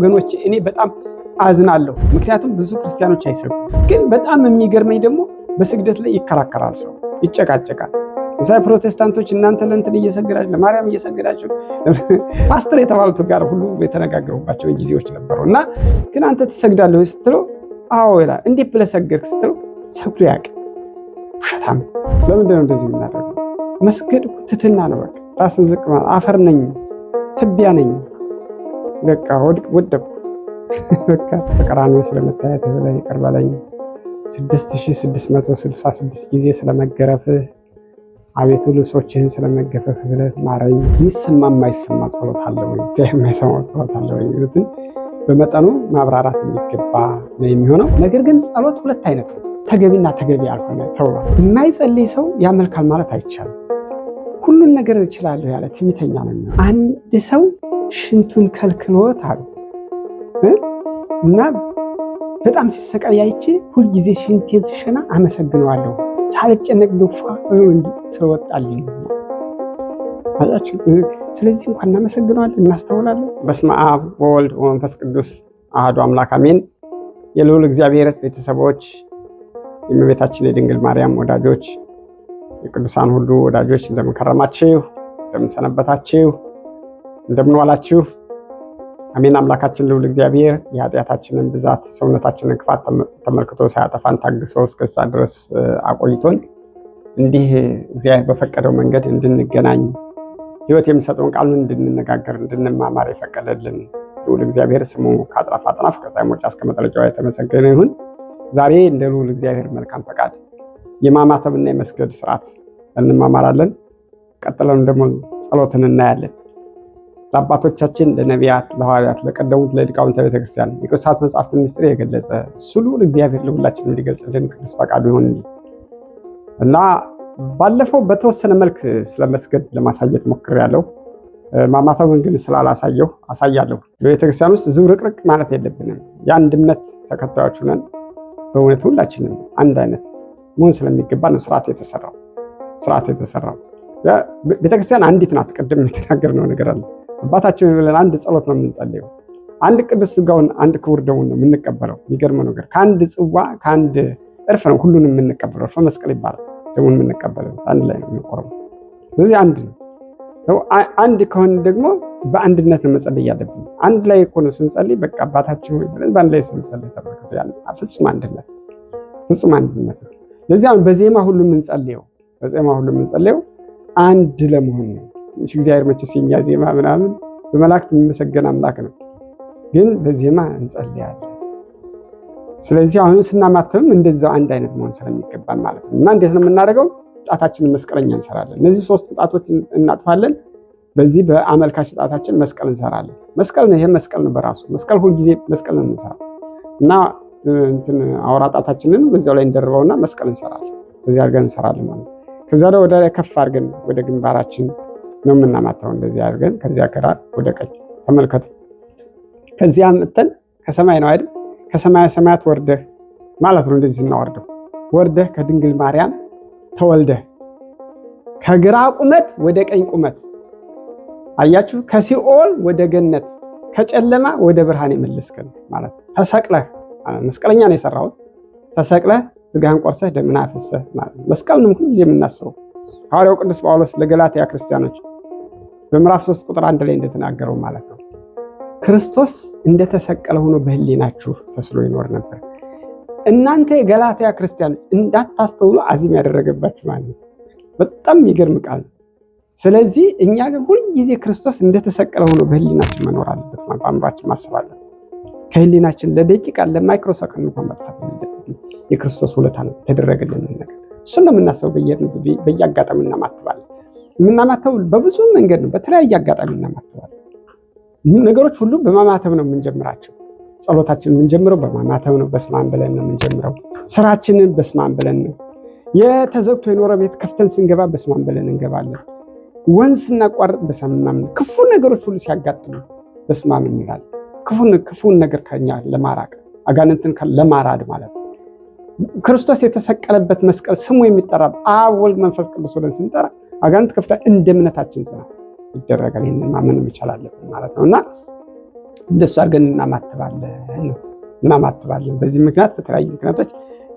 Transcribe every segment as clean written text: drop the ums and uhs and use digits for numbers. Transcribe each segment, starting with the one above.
ወገኖች እኔ በጣም አዝናለሁ። ምክንያቱም ብዙ ክርስቲያኖች አይሰግዱም። ግን በጣም የሚገርመኝ ደግሞ በስግደት ላይ ይከራከራል፣ ሰው ይጨቃጨቃል። ምሳሌ ፕሮቴስታንቶች እናንተ ለእንትን እየሰገዳችሁ ለማርያም እየሰገዳችሁ ፓስተር የተባሉት ጋር ሁሉ የተነጋገሩባቸው ጊዜዎች ነበሩ። እና ግን አንተ ትሰግዳለህ ስትለው አዎ ይላል። እንዴት ብለህ ሰገድክ ስትለው ሰግዶ ያውቅ ውሸታም። ለምንድን ነው እንደዚህ የምናደርገው? መስገድ ትህትና ነው። በቃ ራስን ዝቅ ማለት፣ አፈር ነኝ፣ ትቢያ ነኝ፣ በቃ ወደቅኩ። በቃ በቀራንዮ ስለመታየትህ ብለህ ይቅር በለኝ፣ 6666 ጊዜ ስለመገረፍህ አቤቱ ልብሶችህን ስለመገፈፍ ብለህ ማረኝ። የሚሰማ የማይሰማ ጸሎት አለ ወይ? እግዚአብሔር የማይሰማው ጸሎት አለ ወይ? የሚሉትን በመጠኑ ማብራራት የሚገባ ነው የሚሆነው። ነገር ግን ጸሎት ሁለት አይነት ነው፣ ተገቢና ተገቢ ያልሆነ ተብሏል። የማይጸልይ ሰው ያመልካል ማለት አይቻልም። ሁሉን ነገር እችላለሁ ያለ ትዕቢተኛ ነው የሚሆነው። አንድ ሰው ሽንቱን ከልክሎት አሉ እና በጣም ሲሰቃይ አይቼ ሁልጊዜ ሽንቴን ስሸና አመሰግነዋለሁ ሳልጨነቅ ዶፋ ስለወጣልኝ። አያችሁ። ስለዚህ እንኳን እናመሰግነዋለን፣ እናስተውላለን። በስመ አብ ወወልድ ወመንፈስ ቅዱስ አሐዱ አምላክ አሜን። የልዑል እግዚአብሔር ቤተሰቦች፣ የእመቤታችን የድንግል ማርያም ወዳጆች፣ የቅዱሳን ሁሉ ወዳጆች እንደምን ከረማችሁ፣ እንደምን ሰነበታችሁ፣ እንደምን ዋላችሁ? አሜን። አምላካችን ልዑል እግዚአብሔር የኃጢአታችንን ብዛት ሰውነታችንን ክፋት ተመልክቶ ሳያጠፋን ታግሶ እስከዛ ድረስ አቆይቶን እንዲህ እግዚአብሔር በፈቀደው መንገድ እንድንገናኝ ሕይወት የሚሰጠውን ቃሉን እንድንነጋገር እንድንማማር የፈቀደልን ልዑል እግዚአብሔር ስሙ ከአጥናፍ አጥናፍ ከፀሐይ መውጫ እስከ መጥለቂያዋ የተመሰገነ ይሁን። ዛሬ እንደ ልዑል እግዚአብሔር መልካም ፈቃድ የማማተብና የመስገድ ስርዓት እንማማራለን። ቀጥለን ደግሞ ጸሎትን እናያለን። ለአባቶቻችን ለነቢያት፣ ለሐዋርያት፣ ለቀደሙት ለሊቃውንተ ቤተክርስቲያን የቅዱሳት መጻሕፍትን ምስጢር የገለጸ እሱ ልዑል እግዚአብሔር ለሁላችንም እንዲገልጽልን ቅዱስ ፈቃዱ ይሁን እና ባለፈው በተወሰነ መልክ ስለመስገድ ለማሳየት ሞክሬያለሁ። ማማተቡን ግን ስላላሳየሁ አሳያለሁ። በቤተክርስቲያን ውስጥ ዝብርቅርቅ ማለት የለብንም። የአንድ እምነት ተከታዮች ነን። በእውነት ሁላችንም አንድ አይነት መሆን ስለሚገባ ነው ስርዓት የተሰራው ስርዓት የተሰራው። ቤተክርስቲያን አንዲት ናት። ቅድም የተናገርነው ነገር አለ። አባታችን ብለን አንድ ጸሎት ነው የምንጸልየው። አንድ ቅዱስ ስጋውን አንድ ክቡር ደሙን ነው የምንቀበለው። የሚገርመው ነገር ከአንድ ጽዋ ከአንድ እርፍ ነው ሁሉንም የምንቀበለው። እርፈ መስቀል ይባላል። ደሙን የምንቀበለው አንድ ላይ ነው የምንቆርበው። ስለዚህ አንድ ነው። ሰው አንድ ከሆነ ደግሞ በአንድነት ነው መጸለይ ያለብን። አንድ ላይ እኮ ነው ስንጸልይ፣ በቃ አባታችን ሆይ ብለን በአንድ ላይ ስንጸልይ ተመልከቱ፣ ያን ፍጹም አንድነት ፍጹም አንድነት ነው። ለዚያ በዜማ ሁሉ የምንጸልየው በዜማ ሁሉ የምንጸልየው አንድ ለመሆን ነው። እግዚአብሔር መቼስ የኛ ዜማ ምናምን በመላእክት የሚመሰገን አምላክ ነው፣ ግን በዜማ እንጸልያለን። ስለዚህ አሁን ስናማትብም እንደዛው አንድ አይነት መሆን ስለሚገባን ማለት ነው። እና እንዴት ነው የምናደርገው? ጣታችንን መስቀለኛ እንሰራለን። እነዚህ ሶስት ጣቶች እናጥፋለን። በዚህ በአመልካች ጣታችን መስቀል እንሰራለን። መስቀል ነው፣ ይሄ መስቀል ነው በራሱ መስቀል፣ ሁልጊዜ መስቀል ነው የምንሰራው እና እንትን አውራ ጣታችንን በዚያው ላይ እንደርበውና መስቀል እንሰራለን። በዚህ አድርገን እንሰራለን ማለት ነው። ከዛ ወደ ላይ ከፍ አድርገን ወደ ግንባራችን ነው የምናማታው። እንደዚህ አድርገን ከዚያ ግራ ወደ ቀኝ ተመልከቱ። ከዚያ መጥተን ከሰማይ ነው አይደል? ከሰማያ ሰማያት ወርደህ ማለት ነው። እንደዚህ ስናወርደው ወርደህ ከድንግል ማርያም ተወልደህ ከግራ ቁመት ወደ ቀኝ ቁመት አያችሁ፣ ከሲኦል ወደ ገነት ከጨለማ ወደ ብርሃን የመለስከን ማለት ነው። ተሰቅለህ መስቀለኛ ነው የሰራሁት። ተሰቅለህ ስጋህን ቆርሰህ ደምህን አፍስሰህ ማለት ነው። መስቀል ነው ሁልጊዜ የምናስበው። ሐዋርያው ቅዱስ ጳውሎስ ለገላትያ ክርስቲያኖች በምዕራፍ 3 ቁጥር 1 ላይ እንደተናገረው ማለት ነው ክርስቶስ እንደተሰቀለ ሆኖ በሕሊናችሁ ተስሎ ይኖር ነበር። እናንተ የገላትያ ክርስቲያኖች እንዳታስተውሉ አዚም ያደረገባችሁ ማለት ነው። በጣም የሚገርም ቃል ነው። ስለዚህ እኛ ግን ሁልጊዜ ክርስቶስ እንደተሰቀለ ሆኖ በሕሊናችን መኖር አለበት፣ በአእምሯችን ማሰብ አለበት። ከሕሊናችን ለደቂቃ ለማይክሮ ሰከንድ እንኳን መጥፋት የሌለበትም የክርስቶስ ውለታ ነው የተደረገልን ነገር። እሱን ነው የምናስበው። በየአጋጣሚ እናማትባለን። የምናማተው በብዙ መንገድ ነው። በተለያየ አጋጣሚ እናማትባለን። ነገሮች ሁሉ በማማተብ ነው የምንጀምራቸው። ጸሎታችንን የምንጀምረው በማማተብ ነው። በስመ አብ ብለን ነው የምንጀምረው። ስራችንን በስመ አብ ብለን ነው። የተዘግቶ የኖረ ቤት ከፍተን ስንገባ በስመ አብ ብለን እንገባለን። ወንዝ ስናቋርጥ በስመ አብ፣ ክፉ ነገሮች ሁሉ ሲያጋጥሙ በስመ አብ እንላለን። ክፉን ነገር ከኛ ለማራቅ አጋንንትን ለማራድ ማለት ነው። ክርስቶስ የተሰቀለበት መስቀል ስሙ የሚጠራ አብ ወልድ መንፈስ ቅዱስ ብለን ስንጠራ አጋንንት ከፍታ እንደ እምነታችን ጽና ይደረጋል። ይህንን ማመን መቻል አለብን ማለት ነው እና እንደሱ አድርገን እናማትባለን ነው እናማትባለን። በዚህ ምክንያት በተለያዩ ምክንያቶች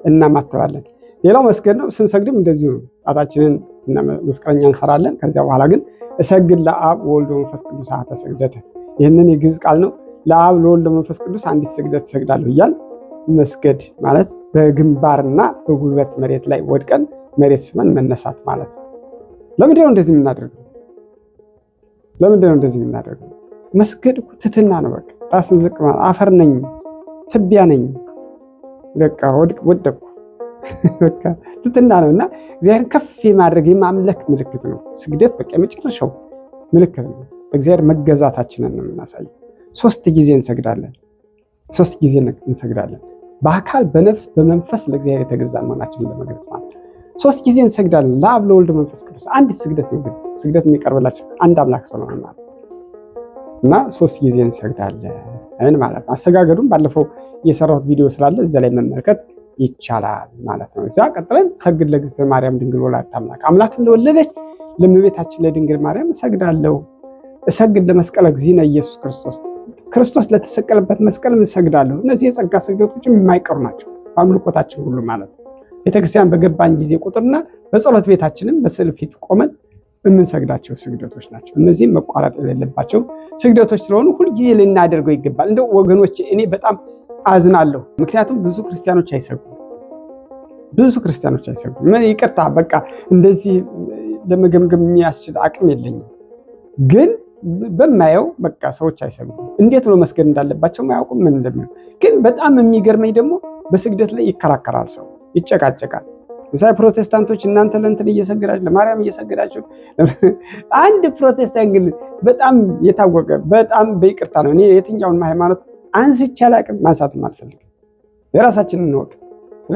እናማትባለን። ሌላው መስገድ ነው። ስንሰግድም እንደዚሁ ነው። ጣታችንን እና መስቀለኛ እንሰራለን። ከዚያ በኋላ ግን እሰግድ ለአብ ወልድ ወመንፈስ ቅዱስ አሐተ ስግደተ፣ ይህንን የግዕዝ ቃል ነው። ለአብ ለወልድ ለመንፈስ ቅዱስ አንዲት ስግደት እሰግዳለሁ እያል መስገድ ማለት በግንባርና በጉልበት መሬት ላይ ወድቀን መሬት ስመን መነሳት ማለት ነው። ለምንድነው እንደዚህ የምናደርገው? ለምንድነው እንደዚህ የምናደርገው? መስገድ እኮ ትህትና ነው። በቃ ራስን ዝቅ ማለት፣ አፈር ነኝ፣ ትቢያ ነኝ፣ በቃ ወደቅኩ፣ በቃ ትህትና ነው። እና እግዚአብሔርን ከፍ የማድረግ የማምለክ ምልክት ነው ስግደት። በቃ የመጨረሻው ምልክት ነው። እግዚአብሔር መገዛታችንን ነው የምናሳየው። 3 ጊዜ እንሰግዳለን። 3 ጊዜ እንሰግዳለን። በአካል በነፍስ በመንፈስ ለእግዚአብሔር የተገዛ መሆናችንን ለመግለጽ ማለት ነው። 3 ጊዜ እንሰግዳለን ለአብ ለወልድ መንፈስ ቅዱስ። አንድ ስግደት ነው፣ ግን ስግደት የሚቀርብላቸው አንድ አምላክ ስለሆነ ማለት እና 3 ጊዜ እንሰግዳለን ማለት ነው። አሰጋገዱም ባለፈው የሰራሁት ቪዲዮ ስላለ እዛ ላይ መመልከት ይቻላል ማለት ነው። እዛ ቀጥለን ሰግድ ለእግዝእትነ ማርያም ድንግል ወላዲተ አምላክ፣ አምላክን ለወለደች ለእመቤታችን ለድንግል ማርያም እሰግዳለሁ። እሰግድ ለመስቀለ እግዚእነ ኢየሱስ ክርስቶስ፣ ክርስቶስ ለተሰቀለበት መስቀልም እሰግዳለሁ። እነዚህ የጸጋ ስግደቶችም የማይቀሩ ናቸው በአምልኮታችን ሁሉ ማለት ነው። ቤተክርስቲያን በገባን ጊዜ ቁጥርና በጸሎት ቤታችንም በስዕል ፊት ቆመን የምንሰግዳቸው ስግደቶች ናቸው። እነዚህም መቋረጥ የሌለባቸው ስግደቶች ስለሆኑ ሁልጊዜ ልናደርገው ይገባል። እንደው ወገኖች እኔ በጣም አዝናለሁ። ምክንያቱም ብዙ ክርስቲያኖች አይሰግዱም። ብዙ ክርስቲያኖች አይሰግዱም። ምን ይቅርታ፣ በቃ እንደዚህ ለመገምገም የሚያስችል አቅም የለኝም። ግን በማየው በቃ ሰዎች አይሰግዱም። እንዴት ብሎ መስገድ እንዳለባቸው አያውቁም፣ ምን እንደሚሉ። ግን በጣም የሚገርመኝ ደግሞ በስግደት ላይ ይከራከራል ሰው፣ ይጨቃጨቃል። ምሳሌ ፕሮቴስታንቶች እናንተ ለእንትን እየሰገዳችሁ ለማርያም እየሰገዳችሁ፣ አንድ ፕሮቴስታንት ግን በጣም የታወቀ በጣም በይቅርታ ነው። እኔ የትኛውን ሃይማኖት አንስቼ አላውቅም፣ ማንሳትም አልፈልግም። የራሳችንን እንወቅ።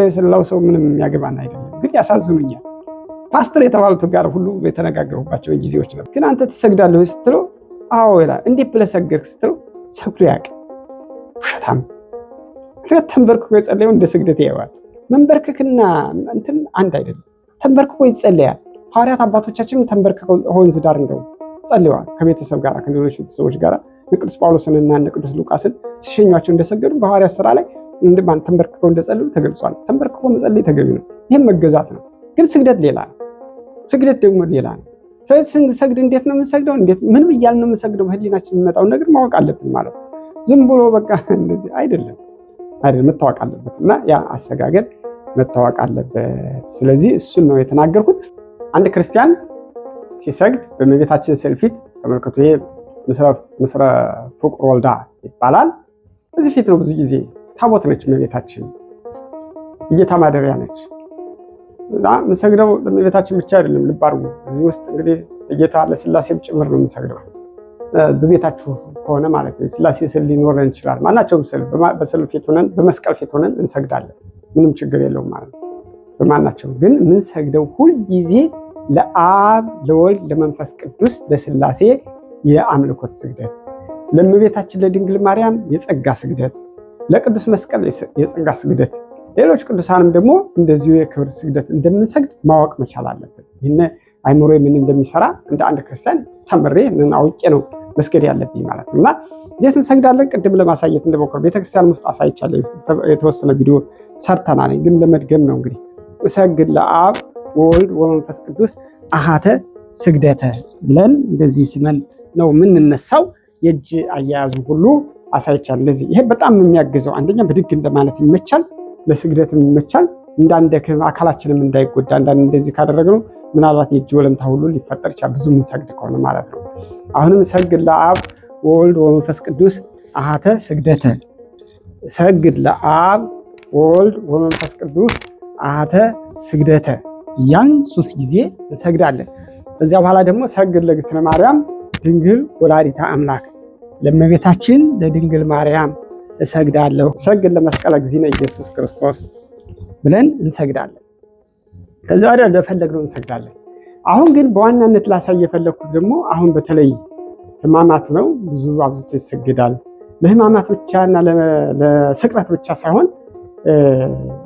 ስለሌላው ሰው ምንም የሚያገባን አይደለም። ግን ያሳዝኑኛል። ፓስተር የተባሉት ጋር ሁሉ የተነጋገሩባቸው ጊዜዎች ነበር። ግን አንተ ትሰግዳለህ ስትለው አዎ ይላል። እንዴት ብለህ ሰገድክ ስትለው ሰግዶ ያውቅ ውሸታም። ምክንያት ተንበርክኮ የጸለየው እንደ ስግደት ያየዋል። መንበርከክና እንትን አንድ አይደለም። ተንበርክኮ ይጸለያል። ሐዋርያት አባቶቻችንም ተንበርክከው ወንዝ ዳር እንደው ጸልየዋል። ከቤተሰብ ጋር ከሌሎች ቤተሰቦች ጋር ቅዱስ ጳውሎስንና ቅዱስ ሉቃስን ሲሸኟቸው እንደሰገዱ በሐዋርያት ስራ ላይ እንደማን ተንበርክከው እንደጸለዩ ተገልጿል። ተንበርክኮ መጸለይ ተገቢ ነው። ይህም መገዛት ነው። ግን ስግደት ሌላ ነው። ስግደት ደግሞ ሌላ ነው። ስለዚህ ስንሰግድ እንዴት ነው የምንሰግደው? እንዴት ምን እያልን ነው የምንሰግደው? በህሊናችን የሚመጣውን ነገር ማወቅ አለብን ማለት ነው። ዝም ብሎ በቃ እንደዚህ አይደለም አይደለም፣ መታወቅ አለበት እና ያ አሰጋገድ መታወቅ አለበት። ስለዚህ እሱን ነው የተናገርኩት። አንድ ክርስቲያን ሲሰግድ በእመቤታችን ስዕል ፊት ተመልከቱ። ይሄ ምስረ ፍቁር ወልዳ ይባላል። እዚህ ፊት ነው ብዙ ጊዜ ታቦት ነች እመቤታችን፣ እጌታ ማደሪያ ነች። እና የምንሰግደው ለእመቤታችን ብቻ አይደለም። ልብ አድርጉ። እዚህ ውስጥ እንግዲህ ለጌታ ለስላሴም ጭምር ነው የምንሰግደው። በቤታችሁ ከሆነ ማለት ነው ስላሴ ስዕል ሊኖረን ይችላል። ማናቸውም ስዕል በስዕል ፊት ሆነን በመስቀል ፊት ሆነን እንሰግዳለን። ምንም ችግር የለውም ማለት ነው። በማናቸው ግን የምንሰግደው ሁልጊዜ ለአብ ለወልድ ለመንፈስ ቅዱስ ለስላሴ የአምልኮት ስግደት፣ ለእመቤታችን ለድንግል ማርያም የጸጋ ስግደት፣ ለቅዱስ መስቀል የጸጋ ስግደት፣ ሌሎች ቅዱሳንም ደግሞ እንደዚሁ የክብር ስግደት እንደምንሰግድ ማወቅ መቻል አለብን። ይህን አይምሮ ምን እንደሚሰራ እንደ አንድ ክርስቲያን ተምሬ አውቄ ነው መስገድ ያለብኝ ማለት ነው። እና እንዴት እንሰግዳለን? ቅድም ለማሳየት እንደሞከርኩ ቤተክርስቲያን ውስጥ አሳይቻለሁ። የተወሰነ ቪዲዮ ሰርተናል፣ ግን ለመድገም ነው እንግዲህ እሰግድ ለአብ ወወልድ ወመንፈስ ቅዱስ አሃተ ስግደተ ብለን እንደዚህ ስመን ነው የምንነሳው። የእጅ አያያዙ ሁሉ አሳይቻለሁ። እንደዚህ ይሄ በጣም የሚያግዘው አንደኛ ብድግ እንደማለት ይመቻል፣ ለስግደትም ይመቻል፣ እንዳንደክም አካላችንም እንዳይጎዳ። አንዳንድ እንደዚህ ካደረግነው ምናልባት የእጅ ወለምታ ሁሉ ሊፈጠር ይችላል፣ ብዙ የምንሰግድ ከሆነ ማለት ነው። አሁንም ሰግድ ለአብ ወወልድ ወመንፈስ ቅዱስ አሃተ ስግደተ፣ ሰግድ ለአብ ወወልድ ወመንፈስ ቅዱስ አሃተ ስግደተ ያን 3 ጊዜ እንሰግዳለን። ከዚያ በኋላ ደግሞ ሰግድ ለእግዝእትነ ማርያም ድንግል ወላዲተ አምላክ፣ ለእመቤታችን ለድንግል ማርያም እሰግዳለሁ። ሰግድ ለመስቀለ እግዚእነ ኢየሱስ ክርስቶስ ብለን እንሰግዳለን። ከዚያ ወዲያ ለፈለግነው እንሰግዳለን። አሁን ግን በዋናነት ላሳይ የፈለግኩት ደግሞ አሁን በተለይ ሕማማት ነው፣ ብዙ አብዝቶ ይሰግዳል። ለሕማማት ብቻና ለስቅለት ብቻ ሳይሆን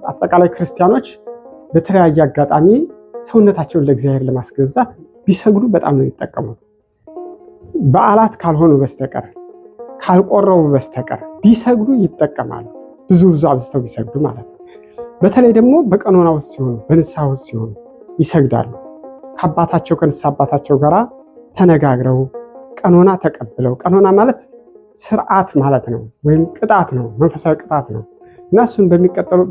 አጠቃላይ ክርስቲያኖች በተለያየ አጋጣሚ ሰውነታቸውን ለእግዚአብሔር ለማስገዛት ቢሰግዱ በጣም ነው የሚጠቀሙት። በዓላት ካልሆኑ በስተቀር ካልቆረቡ በስተቀር ቢሰግዱ ይጠቀማሉ። ብዙ ብዙ አብዝተው ቢሰግዱ ማለት ነው። በተለይ ደግሞ በቀኖና ውስጥ ሲሆኑ፣ በንስሐ ውስጥ ሲሆኑ ይሰግዳሉ። ከአባታቸው ከንስሐ አባታቸው ጋር ተነጋግረው ቀኖና ተቀብለው፣ ቀኖና ማለት ስርዓት ማለት ነው፣ ወይም ቅጣት ነው፣ መንፈሳዊ ቅጣት ነው እና እሱን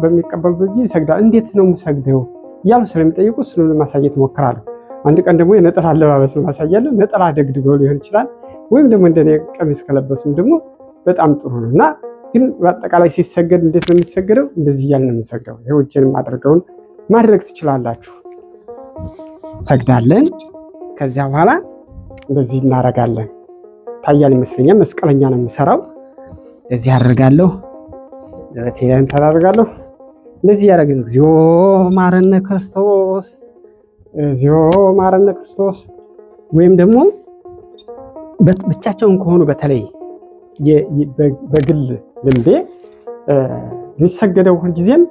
በሚቀበሉበት ጊዜ ይሰግዳል። እንዴት ነው የምሰግደው እያሉ ስለሚጠይቁ እሱን ለማሳየት እሞክራለሁ። አንድ ቀን ደግሞ የነጠላ አለባበስ ማሳያለሁ። ነጠላ ደግድገው ሊሆን ይችላል፣ ወይም ደግሞ እንደኔ ቀሚስ ከለበሱም ደግሞ በጣም ጥሩ ነው እና ግን በአጠቃላይ ሲሰገድ እንዴት ነው የሚሰገደው? እንደዚህ እያልን ነው የምንሰግደው። ይኸው እጄን የማደርገውን ማድረግ ትችላላችሁ። ሰግዳለን። ከዚያ በኋላ እንደዚህ እናደርጋለን። ታያል ይመስለኛል። መስቀለኛ ነው የምሰራው። እንደዚህ አደርጋለሁ። ደረቴ ላይ አደርጋለሁ። እንደዚህ ያደረግን እግዚኦ ማረነ ክርስቶስ፣ እግዚኦ ማረነ ክርስቶስ። ወይም ደግሞ ብቻቸውን ከሆኑ በተለይ በግል ልምዴ የሚሰገደው ሁልጊዜም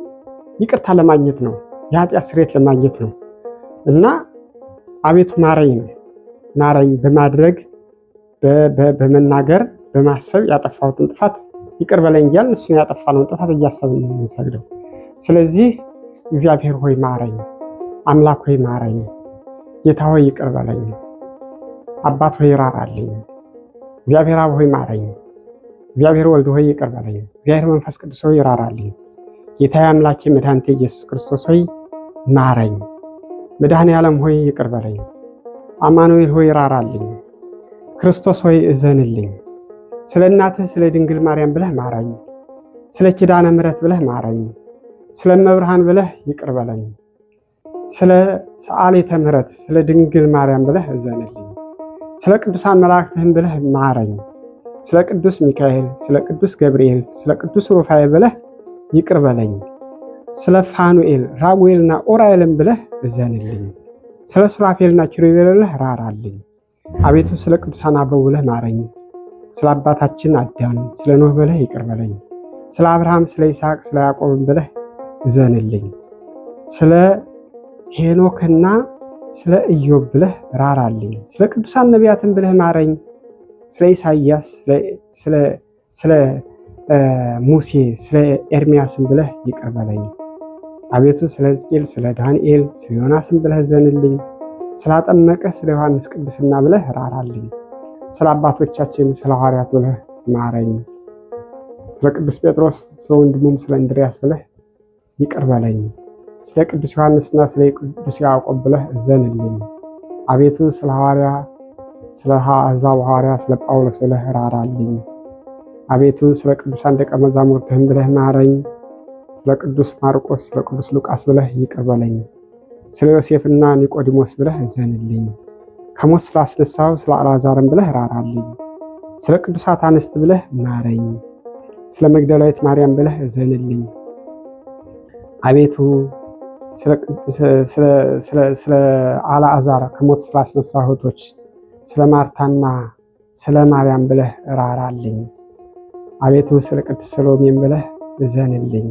ይቅርታ ለማግኘት ነው፣ የኃጢአት ስርየት ለማግኘት ነው እና አቤቱ ማረኝ ነው። ማረኝ በማድረግ በመናገር በማሰብ ያጠፋሁትን ጥፋት ይቅር በለኝ እያልን እሱን ያጠፋነውን ጥፋት እያሰብን ነው የምንሰግደው። ስለዚህ እግዚአብሔር ሆይ ማረኝ፣ አምላክ ሆይ ማረኝ፣ ጌታ ሆይ ይቅር በለኝ፣ አባት ሆይ ራራልኝ፣ እግዚአብሔር አብ ሆይ ማረኝ፣ እግዚአብሔር ወልድ ሆይ ይቅር በለኝ፣ እግዚአብሔር መንፈስ ቅዱስ ሆይ ራራልኝ፣ ጌታዬ አምላኬ መድኃኒቴ ኢየሱስ ክርስቶስ ሆይ ማረኝ፣ መድኃኔ ዓለም ሆይ ይቅር በለኝ፣ አማኑኤል ሆይ ራራልኝ፣ ክርስቶስ ሆይ እዘንልኝ፣ ስለ እናትህ ስለ ድንግል ማርያም ብለህ ማረኝ፣ ስለ ኪዳነ ምሕረት ብለህ ማረኝ፣ ስለ መብርሃን ብለህ ይቅር በለኝ፣ ስለ ሰዓሊተ ምሕረት ስለ ድንግል ማርያም ብለህ እዘንልኝ፣ ስለ ቅዱሳን መላእክትህን ብለህ ማረኝ፣ ስለ ቅዱስ ሚካኤል፣ ስለ ቅዱስ ገብርኤል፣ ስለ ቅዱስ ሩፋኤል ብለህ ይቅር በለኝ፣ ስለ ፋኑኤል ራጉኤልና ኡራኤልን ብለህ እዘንልኝ፣ ስለ ሱራፌልና ኪሩቤል ብለህ ራራልኝ። አቤቱ ስለ ቅዱሳን አበው ብለህ ማረኝ። ስለ አባታችን አዳም ስለ ኖህ ብለህ ይቅር በለኝ። ስለ አብርሃም፣ ስለ ይስሐቅ፣ ስለ ያዕቆብን ብለህ እዘንልኝ። ስለ ሄኖክና ስለ ኢዮብ ብለህ ራራልኝ። ስለ ቅዱሳን ነቢያትን ብለህ ማረኝ። ስለ ኢሳይያስ፣ ስለ ሙሴ፣ ስለ ኤርሚያስን ብለህ ይቅር በለኝ። አቤቱ ስለ ሕዝቅኤል፣ ስለ ዳንኤል፣ ስለ ዮናስን ብለህ እዘንልኝ። ስላጠመቀህ ስለ ዮሐንስ ቅድስና ብለህ ራራልኝ። ስለ አባቶቻችን ስለ ሐዋርያት ብለህ ማረኝ። ስለ ቅዱስ ጴጥሮስ ስለ ወንድሙም ስለ እንድርያስ ብለህ ይቅር በለኝ። ስለ ቅዱስ ዮሐንስና ስለ ቅዱስ ያዕቆብ ብለህ እዘንልኝ። አቤቱ ስለ ሐዋርያ ስለ አሕዛብ ሐዋርያ ስለ ጳውሎስ ብለህ ራራልኝ። አቤቱ ስለ ቅዱሳን ደቀ መዛሙርትህም ብለህ ማረኝ። ስለ ቅዱስ ማርቆስ ስለ ቅዱስ ሉቃስ ብለህ ይቅር በለኝ። ስለ ዮሴፍና ኒቆዲሞስ ብለህ እዘንልኝ። ከሞት ስላስነሳው ስለ አልዓዛርም ብለህ ራራልኝ። ስለ ቅዱሳት አንስት ብለህ ማረኝ። ስለ መግደላዊት ማርያም ብለህ እዘንልኝ። አቤቱ ስለ አልዓዛር ከሞት ስላስነሳ እህቶች ስለ ማርታና ስለ ማርያም ብለህ ራራልኝ። አቤቱ ስለ ቅድስት ሰሎሜም ብለህ እዘንልኝ።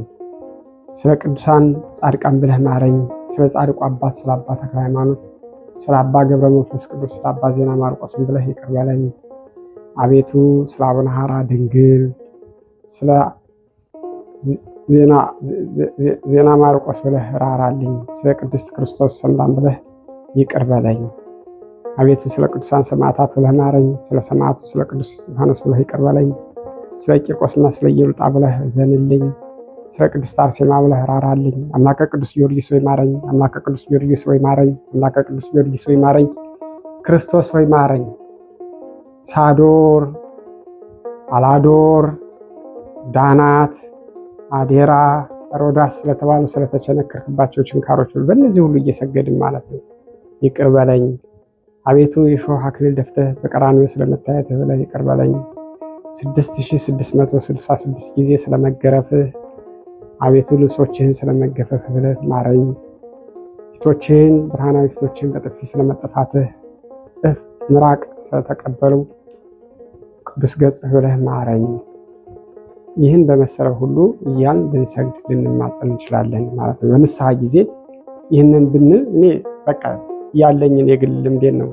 ስለ ቅዱሳን ጻድቃን ብለህ ማረኝ። ስለ ጻድቁ አባት ስለ አባ ተክለ ሃይማኖት፣ ስለ አባ ገብረ መንፈስ ቅዱስ፣ ስለ አባ ዜና ማርቆስም ብለህ ይቅር በለኝ። አቤቱ ስለ አቡነ ሐራ ድንግል፣ ስለ ዜና ማርቆስ ብለህ ራራልኝ። ስለ ቅድስት ክርስቶስ ሰምራን ብለህ ይቅር በለኝ። አቤቱ ስለ ቅዱሳን ሰማዕታት ብለህ ማረኝ። ስለ ሰማዕቱ ስለ ቅዱስ እስጢፋኖስ ብለህ ይቅር በለኝ። ስለ ቂርቆስና ስለ ኢየሉጣ ብለህ እዘንልኝ። ስለ ቅድስት አርሴማ ብለህ ራራልኝ። አምላከ ቅዱስ ጊዮርጊስ ሆይ ማረኝ። አምላከ ቅዱስ ጊዮርጊስ ሆይ ማረኝ። አምላከ ቅዱስ ጊዮርጊስ ሆይ ማረኝ። ክርስቶስ ሆይ ማረኝ። ሳዶር፣ አላዶር፣ ዳናት፣ አዴራ፣ ሮዳስ ስለተባሉ ስለተቸነከርክባቸው ችንካሮች ሁሉ በእነዚህ ሁሉ እየሰገድን ማለት ነው። ይቅር በለኝ አቤቱ። የሾህ አክሊል ደፍተህ በቀራንዮ ስለመታየትህ ብለህ ይቅር በለኝ። 6666 ጊዜ ስለመገረፍህ አቤቱ ልብሶችህን ስለመገፈፍህ ብለህ ማረኝ። ፊቶችህን ብርሃናዊ ፊቶችህን በጥፊ ስለመጠፋትህ እፍ ምራቅ ስለተቀበሉ ቅዱስ ገጽህ ብለህ ማረኝ። ይህን በመሰለ ሁሉ እያልን ልንሰግድ ልንማጸን እንችላለን ማለት ነው። በንስሐ ጊዜ ይህንን ብንል እኔ በቃ ያለኝን የግል ልምዴን ነው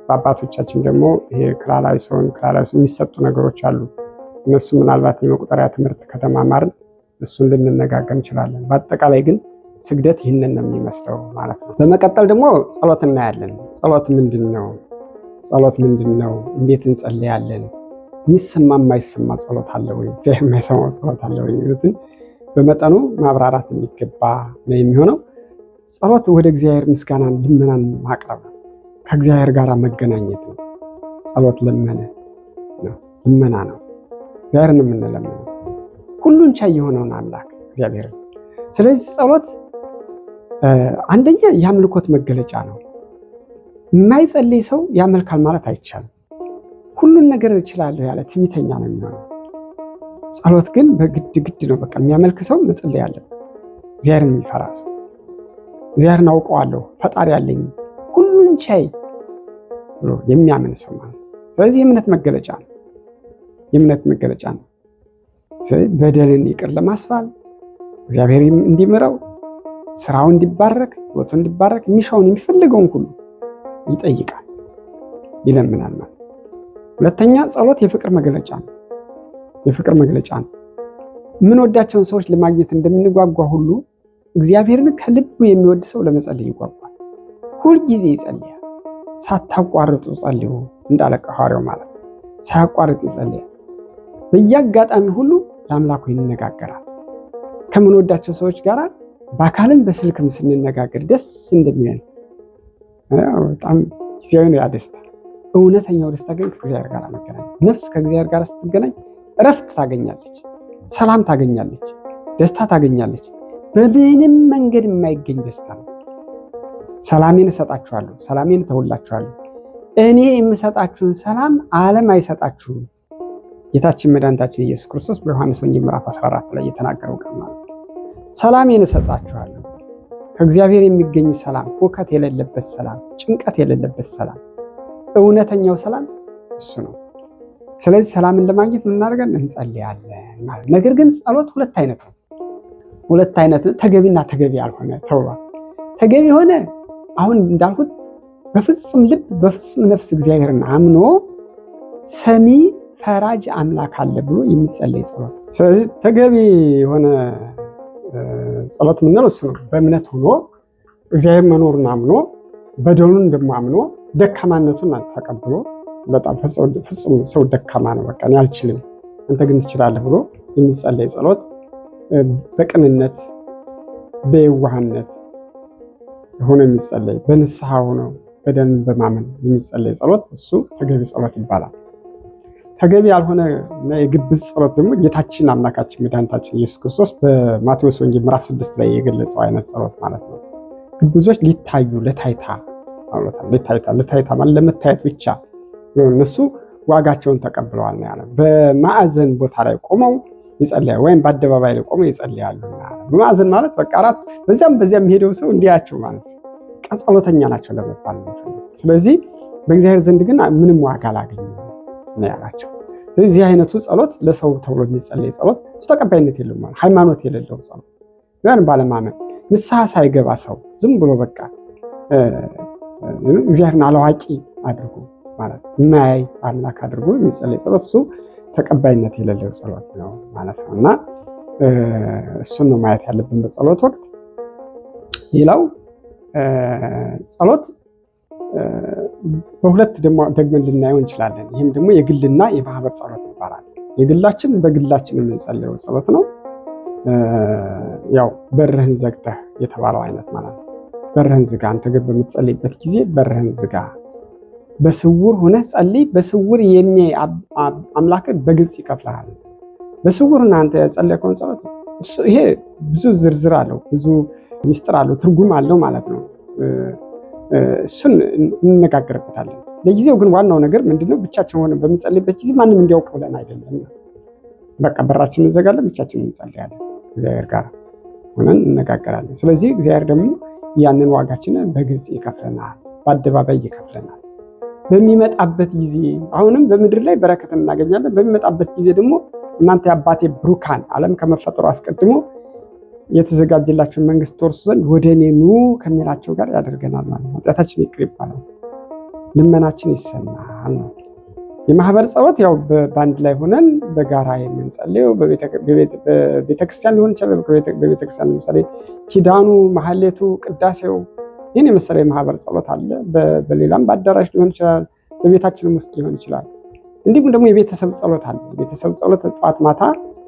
በአባቶቻችን ደግሞ ይሄ ክላላይሶን ክላላይሶን የሚሰጡ ነገሮች አሉ። እነሱ ምናልባት የመቁጠሪያ ትምህርት ከተማማርን እሱን ልንነጋገር እንችላለን። በአጠቃላይ ግን ስግደት ይህንን ነው የሚመስለው ማለት ነው። በመቀጠል ደግሞ ጸሎት እናያለን። ጸሎት ምንድን ነው? ጸሎት ምንድን ነው? እንዴት እንጸልያለን? የሚሰማ የማይሰማ ጸሎት አለ ወይ? እግዚአብሔር የማይሰማው ጸሎት አለ ወይ? የሚሉትን በመጠኑ ማብራራት የሚገባ ነው የሚሆነው። ጸሎት ወደ እግዚአብሔር ምስጋናን፣ ልመናን ማቅረብ ነው። ከእግዚአብሔር ጋር መገናኘት ነው። ጸሎት ለመነ ነው፣ ልመና ነው። እግዚአብሔርን የምንለምነው ሁሉን ቻይ የሆነውን አምላክ እግዚአብሔርን። ስለዚህ ጸሎት አንደኛ የአምልኮት መገለጫ ነው። የማይጸልይ ሰው ያመልካል ማለት አይቻልም። ሁሉን ነገር እችላለሁ ያለ ትዕቢተኛ ነው የሚሆነው። ጸሎት ግን በግድ ግድ ነው። በቃ የሚያመልክ ሰው መጸለይ አለበት። እግዚአብሔርን የሚፈራ ሰው እግዚአብሔርን አውቀዋለሁ ፈጣሪ አለኝ ሁሉን ቻይ ብሎ የሚያምን ሰው ማለት ነው። ስለዚህ የእምነት መገለጫ ነው። የእምነት መገለጫ ነው። ስለዚህ በደልን ይቅር ለማስባል እግዚአብሔር እንዲምረው፣ ስራው እንዲባረክ፣ ህይወቱ እንዲባረክ የሚሻውን የሚፈልገውን ሁሉ ይጠይቃል፣ ይለምናል ማለት። ሁለተኛ ጸሎት የፍቅር መገለጫ ነው። የፍቅር መግለጫ ነው። የምንወዳቸውን ሰዎች ለማግኘት እንደምንጓጓ ሁሉ እግዚአብሔርን ከልቡ የሚወድ ሰው ለመጸለይ ይጓጓል። ሁልጊዜ ይጸልያል። ሳታቋርጡ ጸልዩ እንዳለ ሐዋርያው ማለት ነው። ሳያቋርጥ ይጸልያል። በየአጋጣሚ ሁሉ ለአምላኩ ይነጋገራል። ከምንወዳቸው ሰዎች ጋር በአካልም በስልክም ስንነጋገር ደስ እንደሚለን በጣም ጊዜያዊ ነው ያ ደስታ። እውነተኛው ደስታ ግን ከእግዚአብሔር ጋር መገናኘት። ነፍስ ከእግዚአብሔር ጋር ስትገናኝ እረፍት ታገኛለች፣ ሰላም ታገኛለች፣ ደስታ ታገኛለች። በምንም መንገድ የማይገኝ ደስታ ነው። ሰላሜን እሰጣችኋለሁ፣ ሰላሜን እተውላችኋለሁ። እኔ የምሰጣችሁን ሰላም ዓለም አይሰጣችሁም። ጌታችን መድኃኒታችን ኢየሱስ ክርስቶስ በዮሐንስ ወንጌል ምዕራፍ 14 ላይ የተናገረው ቃል ማለት ነው። ሰላሜን እሰጣችኋለሁ፣ ከእግዚአብሔር የሚገኝ ሰላም፣ ሁከት የሌለበት ሰላም፣ ጭንቀት የሌለበት ሰላም፣ እውነተኛው ሰላም እሱ ነው። ስለዚህ ሰላምን ለማግኘት ምን እናደርጋለን? እንጸልያለን ማለት። ነገር ግን ጸሎት ሁለት አይነት ነው። ሁለት አይነት ተገቢና ተገቢ ያልሆነ ተብሏል። ተገቢ የሆነ አሁን እንዳልኩት በፍጹም ልብ በፍጹም ነፍስ እግዚአብሔርን አምኖ ሰሚ ፈራጅ አምላክ አለ ብሎ የሚጸለይ ጸሎት። ስለዚህ ተገቢ የሆነ ጸሎት የምንለው እሱ ነው። በእምነት ሆኖ እግዚአብሔር መኖሩን አምኖ በደሉን ደግሞ አምኖ ደካማነቱን ተቀብሎ በጣም ፍጹም ሰው ደካማ ነው፣ በቃ እኔ አልችልም፣ አንተ ግን ትችላለህ ብሎ የሚጸለይ ጸሎት በቅንነት በየዋህነት ሆኖ የሚጸለይ በንስሐ ሆኖ በደንብ በማመን የሚጸለይ ጸሎት እሱ ተገቢ ጸሎት ይባላል። ተገቢ ያልሆነ እና የግብዝ ጸሎት ደግሞ ጌታችን አምላካችን መድኃኒታችን ኢየሱስ ክርስቶስ በማቴዎስ ወንጌል ምዕራፍ 6 ላይ የገለጸው አይነት ጸሎት ማለት ነው። ግብዞች ሊታዩ ለታይታ ለታይታ ለታይታ ማለት ለመታየት ብቻ እነሱ ዋጋቸውን ተቀብለዋል ነው ያለው። በማዕዘን ቦታ ላይ ቆመው ይጸልያሉ፣ ወይም በአደባባይ ላይ ቆመው ይጸልያሉ። በማዕዘን ማለት በቃ አራት በዚያም በዚያም የሚሄደው ሰው እንዲያቸው ማለት ነው። ጸሎተኛ ናቸው ለመባል ነው። ስለዚህ በእግዚአብሔር ዘንድ ግን ምንም ዋጋ አላገኙም ነው ያላቸው። ስለዚህ አይነቱ ጸሎት ለሰው ተብሎ የሚጸለይ ጸሎት እሱ ተቀባይነት የለውም ማለት ሃይማኖት የሌለው ጸሎት፣ እግዚአብሔርን ባለማመን ንስሐ ሳይገባ ሰው ዝም ብሎ በቃ እግዚአብሔርን አላዋቂ አድርጎ ማለት የማያይ አምላክ አድርጎ የሚጸለይ ጸሎት እሱ ተቀባይነት የሌለው ጸሎት ነው ማለት ነው። እና እሱን ነው ማየት ያለብን በጸሎት ወቅት። ሌላው ጸሎት በሁለት ደግመን ልናየው እንችላለን። ይህም ደግሞ የግልና የማህበር ጸሎት ይባላል። የግላችን በግላችን የምንጸልየው ጸሎት ነው። ያው በርህን ዘግተህ የተባለው አይነት ማለት ነው። በርህን ዝጋ፣ አንተ ግን በምትጸልይበት ጊዜ በርህን ዝጋ፣ በስውር ሆነህ ጸልይ፣ በስውር የሚያይ አምላክህ በግልጽ ይከፍልሃል። በስውር ሆነህ አንተ ያጸለይከውን ጸሎት ይሄ ብዙ ዝርዝር አለው፣ ብዙ ሚስጥር አለው፣ ትርጉም አለው ማለት ነው። እሱን እንነጋገርበታለን። ለጊዜው ግን ዋናው ነገር ምንድነው? ብቻችን ሆነን በምንጸልይበት ጊዜ ማንም እንዲያውቅ ብለን አይደለም። በቃ በራችንን እንዘጋለን፣ ብቻችንን እንጸልያለን፣ እግዚአብሔር ጋር ሆነን እንነጋገራለን። ስለዚህ እግዚአብሔር ደግሞ ያንን ዋጋችንን በግልጽ ይከፍለናል፣ በአደባባይ ይከፍለናል። በሚመጣበት ጊዜ አሁንም በምድር ላይ በረከትን እናገኛለን። በሚመጣበት ጊዜ ደግሞ እናንተ የአባቴ ብሩካን ዓለም ከመፈጠሩ አስቀድሞ የተዘጋጀላቸውን መንግስት ትወርሱ ዘንድ ወደ እኔ ኑ ከሚላቸው ጋር ያደርገናል ማለት ነው። ኃጢአታችን ይቅር ይባላል። ልመናችን ይሰማል ነው። የማህበር ጸሎት ያው በአንድ ላይ ሆነን በጋራ የምንጸልየው በቤተክርስቲያን ሊሆን ይችላል። በቤተክርስቲያን ለምሳሌ ኪዳኑ፣ ማህሌቱ፣ ቅዳሴው ይህን የመሰለ የማህበር ጸሎት አለ። በሌላም በአዳራሽ ሊሆን ይችላል፣ በቤታችንም ውስጥ ሊሆን ይችላል። እንዲሁም ደግሞ የቤተሰብ ጸሎት አለ። የቤተሰብ ጸሎት ጠዋት ማታ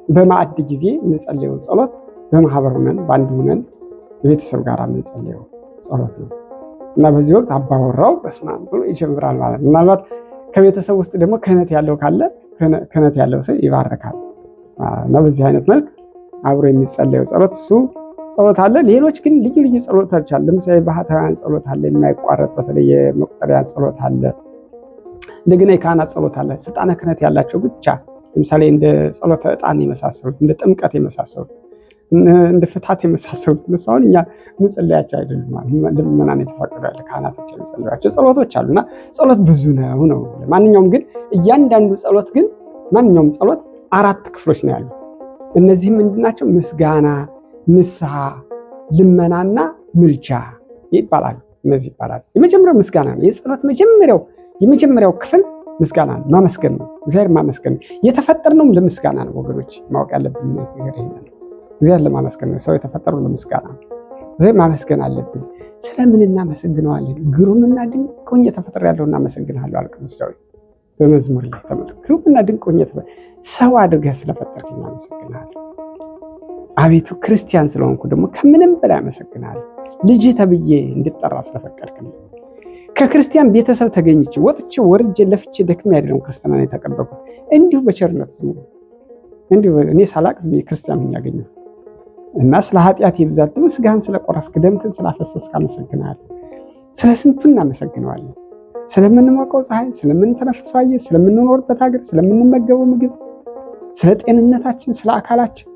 በማዕድ ጊዜ የምንጸልየው ጸሎት በማህበር ሆነን በአንድ ሆነን የቤተሰብ ጋር የምንጸልየው ጸሎት ነው እና በዚህ ወቅት አባወራው በስመ አብ ብሎ ይጀምራል ማለት ነው። ምናልባት ከቤተሰብ ውስጥ ደግሞ ክህነት ያለው ካለ ክህነት ያለው ሰው ይባርካል እና በዚህ አይነት መልክ አብሮ የሚጸለየው ጸሎት እሱ ጸሎት አለ። ሌሎች ግን ልዩ ልዩ ጸሎቶች አለ። ለምሳሌ ባህታውያን ጸሎት አለ፣ የማይቋረጥ በተለይ የመቁጠሪያ ጸሎት አለ። እንደገና የካህናት ጸሎት አለ። ስልጣነ ክህነት ያላቸው ብቻ ለምሳሌ እንደ ጸሎተ ዕጣን የመሳሰሉት፣ እንደ ጥምቀት የመሳሰሉት፣ እንደ ፍታት የመሳሰሉት እነሱ አሁን እኛ ምንጸልያቸው አይደሉም። ልመናን የተፈቀዱ ያለ ካህናቶች የሚጸልያቸው ጸሎቶች አሉና ጸሎት ብዙ ነው ነው። ማንኛውም ግን እያንዳንዱ ጸሎት ግን ማንኛውም ጸሎት አራት ክፍሎች ነው ያሉት። እነዚህም ምንድናቸው? ምስጋና፣ ንስሐ፣ ልመናና ምልጃ ይባላሉ። እነዚህ ይባላሉ። የመጀመሪያው ምስጋና ነው። የጸሎት የመጀመሪያው ክፍል ምስጋና ነው፣ ማመስገን ነው። እግዚአብሔር ማመስገን ነው። የተፈጠርነውም ለምስጋና ነው ወገኖች፣ ማወቅ ያለብን ነገር ይሄ ነው። እግዚአብሔር ለማመስገን ነው። ሰው የተፈጠረው ለምስጋና ነው። እግዚአብሔር ማመስገን አለብን። ስለምን እናመሰግነዋለን? ግሩምና ድንቅ ሆኜ ተፈጥሬያለሁ እናመሰግንሃለሁ አለ ቅዱስ ዳዊት በመዝሙር ላይ ተመልከቱ። ግሩምና ድንቅ ሆኜ ሰው አድርገህ ስለፈጠርከኝ አመሰግንሃለሁ። አቤቱ ክርስቲያን ስለሆንኩ ደግሞ ከምንም በላይ አመሰግንሃለሁ። ልጅ ተብዬ እንድጠራ ስለፈቀድክልኝ ከክርስቲያን ቤተሰብ ተገኝቼ ወጥቼ ወርጄ ለፍቼ ደክሜ አይደለም ክርስትናን የተቀበልኩት፣ እንዲሁ በቸርነት እንዲሁ እኔ ሳላቅ ዝም ብዬ ክርስቲያን ሆኜ አገኘሁ እና ስለ ኃጢአቴ ብዛት ደግሞ ስጋህን ስለቆረስክ ደምህን ስላፈሰስክ አመሰግንሃለሁ። ስለ ስንቱ እናመሰግነዋለን። ስለምንሞቀው ፀሐይ፣ ስለምንተነፍሰው አየር፣ ስለምንኖርበት ሀገር፣ ስለምንመገበው ምግብ፣ ስለ ጤንነታችን፣ ስለ አካላችን።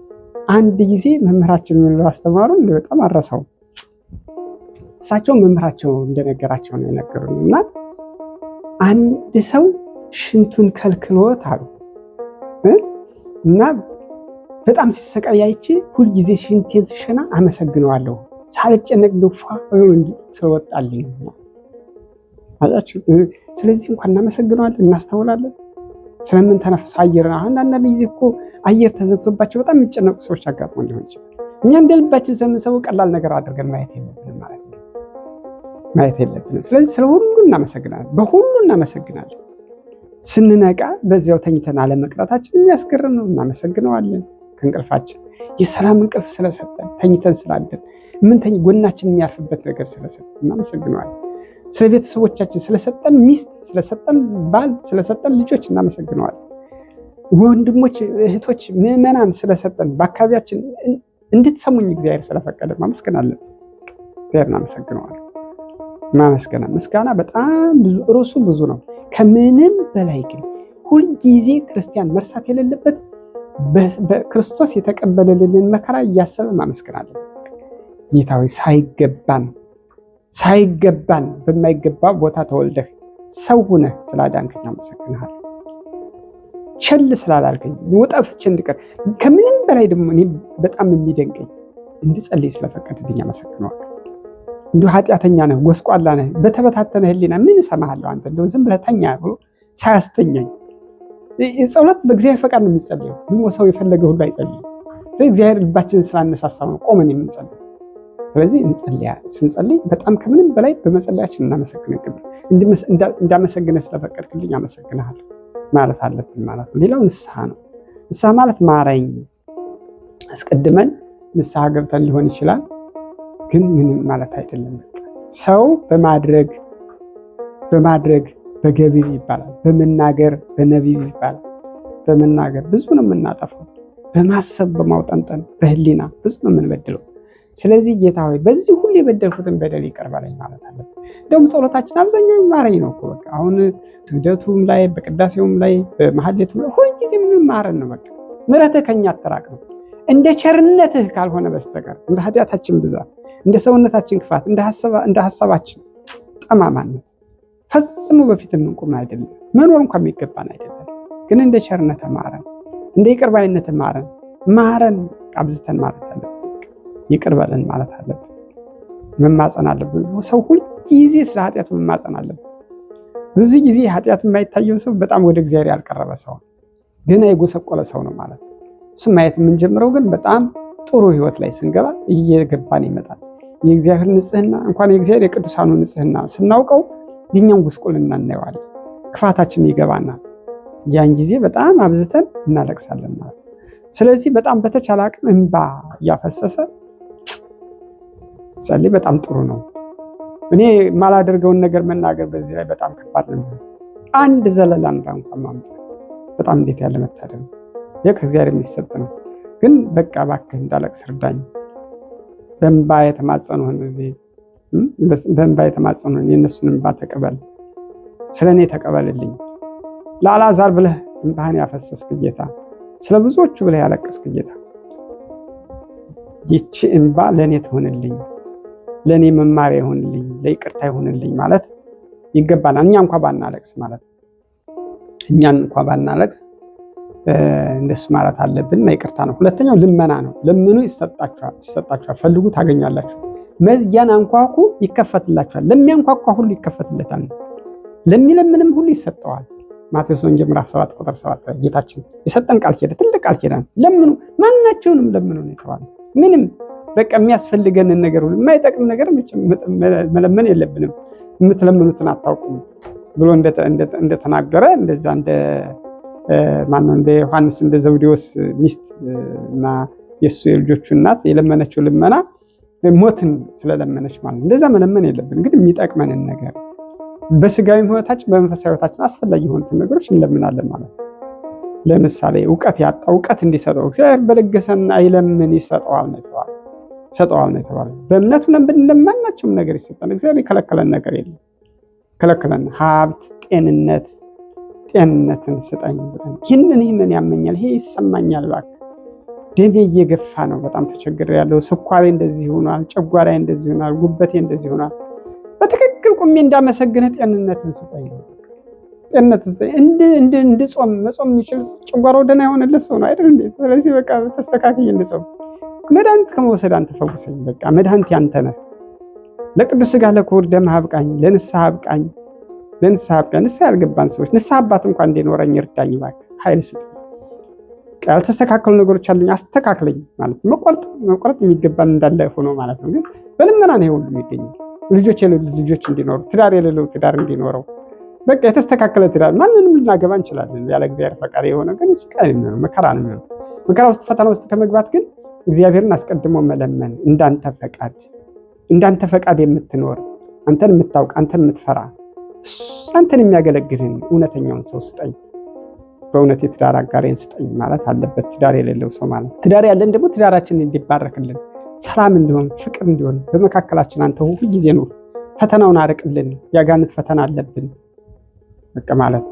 አንድ ጊዜ መምህራችን ምን ብለው አስተማሩን፣ በጣም አረሳው። እሳቸው መምህራቸው እንደነገራቸው ነው የነገሩን እና አንድ ሰው ሽንቱን ከልክሎት አሉ እና በጣም ሲሰቃይ አይቼ ሁልጊዜ ሽንቴን ስሸና አመሰግነዋለሁ ሳልጨነቅ ደፋ ስለወጣልኝ። አያችሁ። ስለዚህ እንኳን እናመሰግነዋለን፣ እናስተውላለን። ስለምንተነፍስ አየር አሁን አንዳንድ ጊዜ እኮ አየር ተዘግቶባቸው በጣም የሚጨነቁ ሰዎች አጋጥሞ ሊሆን ይችላል። እኛ እንደ ልባችን ስለምንሰው ቀላል ነገር አድርገን ማየት የለብንም ማለት ነው፣ ማየት የለብንም። ስለዚህ ስለ ሁሉ እናመሰግናለን፣ በሁሉ እናመሰግናለን። ስንነቃ በዚያው ተኝተን አለመቅረታችን የሚያስገርም ነው፣ እናመሰግነዋለን። ከእንቅልፋችን የሰላም እንቅልፍ ስለሰጠን ተኝተን ስላለን ምንተኝ ጎናችን የሚያርፍበት ነገር ስለሰጠን እናመሰግነዋለን። ስለ ቤተሰቦቻችን ስለሰጠን ሚስት፣ ስለሰጠን ባል፣ ስለሰጠን ልጆች እናመሰግነዋለን። ወንድሞች፣ እህቶች፣ ምዕመናን ስለሰጠን በአካባቢያችን እንድትሰሙኝ እግዚአብሔር ስለፈቀደ ማመስገን አለብን። እግዚአብሔር እናመሰግነዋለን። ማመስገን ምስጋና በጣም ብዙ ርዕሱ ብዙ ነው። ከምንም በላይ ግን ሁልጊዜ ክርስቲያን መርሳት የሌለበት በክርስቶስ የተቀበለልንን መከራ እያሰበ ማመስገን አለብን። ጌታ ሆይ ሳይገባን ሳይገባን በማይገባ ቦታ ተወልደህ ሰው ሁነህ ስላዳንከኝ አመሰግንሃለሁ። ቸል ስላላልከኝ ወጠፍቼ እንድቀር ከምንም በላይ ደግሞ እኔ በጣም የሚደንቀኝ እንድጸልይ ስለፈቀደልኝ አመሰግነዋለሁ። እንዲሁ ኃጢአተኛ ነህ፣ ጎስቋላ ነህ፣ በተበታተነ ሕሊና ምን እሰማሃለሁ አንተ እንደው ዝም ብለህ ተኛ ብሎ ሳያስተኛኝ ጸሎት በእግዚአብሔር ፈቃድ ነው የሚጸልየው። ዝም ሰው የፈለገ ሁሉ አይጸልይም። ስለዚህ እግዚአብሔር ልባችንን ስላነሳሳው ነው ቆመን የምንጸልይ። ስለዚህ ስንጸልይ በጣም ከምንም በላይ በመጸለያችን እናመሰግን ይገባል። እንዳመሰግነ ስለፈቀድክልኝ አመሰግንሃለሁ ማለት አለብን ማለት ነው። ሌላው ንስሐ ነው። ንስሐ ማለት ማረኝ፣ አስቀድመን ንስሐ ገብተን ሊሆን ይችላል፣ ግን ምንም ማለት አይደለም። በቃ ሰው በማድረግ በማድረግ በገቢር ይባላል፣ በመናገር በነቢብ ይባላል። በመናገር ብዙ ነው የምናጠፋው፣ በማሰብ በማውጠንጠን በህሊና ብዙ ነው የምንበድለው። ስለዚህ ጌታ ሆይ በዚህ ሁሉ የበደልኩትን በደል ይቅር በለኝ ማለት አለብን። እንደውም ጸሎታችን አብዛኛው ማረኝ ነው እኮ በቃ አሁን ስግደቱም ላይ በቅዳሴውም ላይ በመሐሌቱም ላይ ሁልጊዜ ምን ማረን ነው በቃ። ምሕረትህ ከኛ አትራቅ ነው እንደ ቸርነትህ ካልሆነ በስተቀር እንደ ኃጢአታችን ብዛት፣ እንደ ሰውነታችን ክፋት፣ እንደ ሀሳባችን ጠማማነት ፈጽሞ በፊት የምንቆም አይደለም። መኖር እንኳን የሚገባን አይደለም። ግን እንደ ቸርነትህ ማረን፣ እንደ ይቅር ባይነትህ ማረን። ማረን አብዝተን ማለት አለብን። ይቅር በለን ማለት አለብን። መማፀን አለብን። ሰው ሁል ጊዜ ስለ ኃጢአቱ መማፀን አለብን። ብዙ ጊዜ ኃጢአት የማይታየው ሰው በጣም ወደ እግዚአብሔር ያልቀረበ ሰው ነው፣ ገና የጎሰቆለ ሰው ነው ማለት ነው። እሱ ማየት የምንጀምረው ግን በጣም ጥሩ ህይወት ላይ ስንገባ እየገባን ይመጣል። የእግዚአብሔር ንጽህና እንኳን የእግዚአብሔር የቅዱሳኑ ንጽህና ስናውቀው የኛን ጉስቁልና እናየዋለን። ክፋታችን ይገባናል። ያን ጊዜ በጣም አብዝተን እናለቅሳለን ማለት ነው። ስለዚህ በጣም በተቻለ አቅም እንባ እያፈሰሰ ጸልይ በጣም ጥሩ ነው። እኔ የማላደርገውን ነገር መናገር በዚህ ላይ በጣም ከባድ ነው። አንድ ዘለላ እንባ እንኳን ማምጣት በጣም እንዴት ያለ መታደል ነው! ይህ ከእግዚአብሔር የሚሰጥ ነው። ግን በቃ እባክህ እንዳለቅስ እርዳኝ። በእንባ የተማጸኑህን እዚህ በእንባ የተማጸኑህን የእነሱን እንባ ተቀበል፣ ስለ እኔ ተቀበልልኝ። ለአልዓዛር ብለህ እንባህን ያፈሰስክ ጌታ፣ ስለ ብዙዎቹ ብለህ ያለቀስክ ጌታ፣ ይቺ እንባ ለእኔ ትሆንልኝ፣ ለእኔ መማሪያ ይሆንልኝ፣ ለይቅርታ ይሆንልኝ ማለት ይገባናል። እኛ እንኳ ባናለቅስ ማለት እኛን እንኳ ባናለቅስ እንደሱ ማለት አለብን። ይቅርታ ነው። ሁለተኛው ልመና ነው። ለምኑ ይሰጣችኋል፣ ፈልጉ ታገኛላችሁ፣ መዝጊያን አንኳኩ ይከፈትላችኋል። ለሚያንኳኳ ሁሉ ይከፈትለታል፣ ለሚለምንም ሁሉ ይሰጠዋል። ማቴዎስ ወንጌል ምዕራፍ 7 ቁጥር 7 ላይ ጌታችን የሰጠን ቃል ኪዳን ትልቅ ቃል ኪዳን ለምኑ፣ ማናቸውንም ለምኑ ነው የተባለው። ምንም በቃ የሚያስፈልገንን ነገር ሁሉ የማይጠቅም ነገር መለመን የለብንም። የምትለምኑትን አታውቁም ብሎ እንደተናገረ እንደዛ እንደ ማነው እንደ ዮሐንስ እንደ ዘብዴዎስ ሚስት እና የእሱ የልጆቹ እናት የለመነችው ልመና ሞትን ስለለመነች ማለት ነው። እንደዛ መለመን የለብን፣ ግን የሚጠቅመንን ነገር በስጋዊ ሕይወታችን በመንፈሳዊ ሕይወታችን አስፈላጊ የሆኑትን ነገሮች እንለምናለን ማለት ነው። ለምሳሌ እውቀት ያጣ እውቀት እንዲሰጠው እግዚአብሔር በለገሰና አይለምን ይሰጠዋል ነው የተባለው። ይሰጠዋል ነው የተባለው። በእምነቱ ብንለምን ነገር ይሰጠን። እግዚአብሔር የከለከለን ነገር የለም። ከለከለን ሀብት፣ ጤንነት ጤንነትን ስጠኝ ብለን ይህንን ይህንን ያመኛል፣ ይሄ ይሰማኛል፣ እባክህ ደሜ እየገፋ ነው፣ በጣም ተቸግሬያለሁ፣ ስኳሬ እንደዚህ ሆኗል፣ ጨጓራዬ እንደዚህ ሆኗል፣ ጉበቴ እንደዚህ ሆኗል። በትክክል ቁሜ እንዳመሰግንህ ጤንነትን ስጠኝ፣ ጤንነትን ስጠኝ። እንድጾም መጾም የሚችል ጨጓራው ደህና የሆነለት ሰው ነው አይደል እንዴ? ስለዚህ በቃ ተስተካክዬ እንድጾም መድኃኒት ከመውሰድ አንተ ፈውሰኝ። በቃ መድኃኒት ያንተ ነህ። ለቅዱስ ሥጋ ለክቡር ደምህ አብቃኝ፣ ለንስሐ አብቃኝ፣ ለንስሐ አብቃኝ። ንስሐ ያልገባን ሰዎች ንስሐ አባት እንኳን እንዲኖረኝ እርዳኝ እባክህ፣ ኃይል ስጠኝ። ያልተስተካከሉ ነገሮች አሉኝ አስተካክለኝ ማለት መቆረጥ መቆረጥ የሚገባን እንዳለ ሆኖ ማለት ነው። ግን በልመና ነው ሁሉ የሚገኘው። ልጆች የሌሉት ልጆች እንዲኖሩ፣ ትዳር የሌለው ትዳር እንዲኖረው፣ በቃ የተስተካከለ ትዳር ማንንም ልናገባ እንችላለን። ያለ እግዚአብሔር ፈቃድ የሆነ ግን ስቃይ ነው የሚሆነው፣ መከራ ነው የሚሆነው። መከራ ውስጥ ፈተና ውስጥ ከመግባት ግን እግዚአብሔርን አስቀድሞ መለመን እንዳንተ ፈቃድ እንዳንተ ፈቃድ የምትኖር አንተን የምታውቅ አንተን የምትፈራ አንተን የሚያገለግልህን እውነተኛውን ሰው ስጠኝ፣ በእውነት የትዳር አጋሬን ስጠኝ ማለት አለበት። ትዳር የሌለው ሰው ማለት ትዳር ያለን ደግሞ ትዳራችንን እንዲባረክልን፣ ሰላም እንዲሆን፣ ፍቅር እንዲሆን በመካከላችን አንተ ሁል ጊዜ ኑር፣ ፈተናውን አርቅልን፣ ያጋንንት ፈተና አለብን በቃ ማለት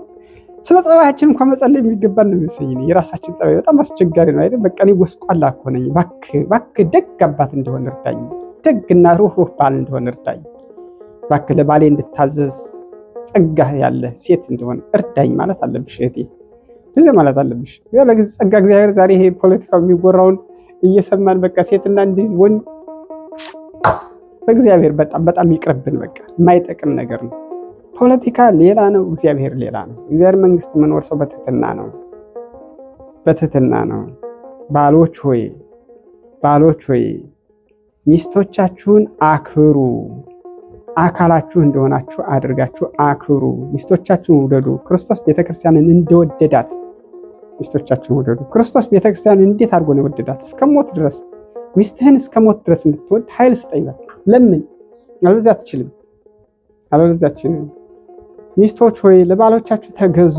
ስለ ጸባያችን እንኳን መጸለይ የሚገባን ነው የሚመስለኝ። የራሳችን ጸባይ በጣም አስቸጋሪ ነው አይደል? በቃ እኔ ጎስቋላ እኮ ነኝ፣ እባክህ እባክህ ደግ አባት እንደሆን እርዳኝ፣ ደግና ሩህሩህ ባል እንደሆን እርዳኝ፣ እባክህ ለባሌ እንድታዘዝ ጸጋ ያለ ሴት እንደሆን እርዳኝ ማለት አለብሽ እህቴ፣ እንደዚያ ማለት አለብሽ። ጸጋ እግዚአብሔር ዛሬ ይሄ ፖለቲካው የሚጎራውን እየሰማን በቃ ሴትና እንዲህ ወንድ በእግዚአብሔር በጣም በጣም ይቅርብን። በቃ የማይጠቅም ነገር ነው። ፖለቲካ ሌላ ነው፣ እግዚአብሔር ሌላ ነው። እግዚአብሔር መንግስት የምንወርሰው በትህትና ነው፣ በትህትና ነው። ባሎች ሆይ ባሎች ሆይ ሚስቶቻችሁን አክብሩ፣ አካላችሁ እንደሆናችሁ አድርጋችሁ አክብሩ። ሚስቶቻችሁን ውደዱ፣ ክርስቶስ ቤተክርስቲያንን እንደወደዳት ሚስቶቻችሁን ውደዱ። ክርስቶስ ቤተክርስቲያንን እንዴት አድርጎ ነው የወደዳት? እስከ ሞት ድረስ። ሚስትህን እስከ ሞት ድረስ እንድትወድ ኃይል ስጠኝ። ለምን? አለበለዚያ አትችልም፣ አለበለዚያ አትችልም። ሚስቶች ሆይ ለባሎቻችሁ ተገዙ።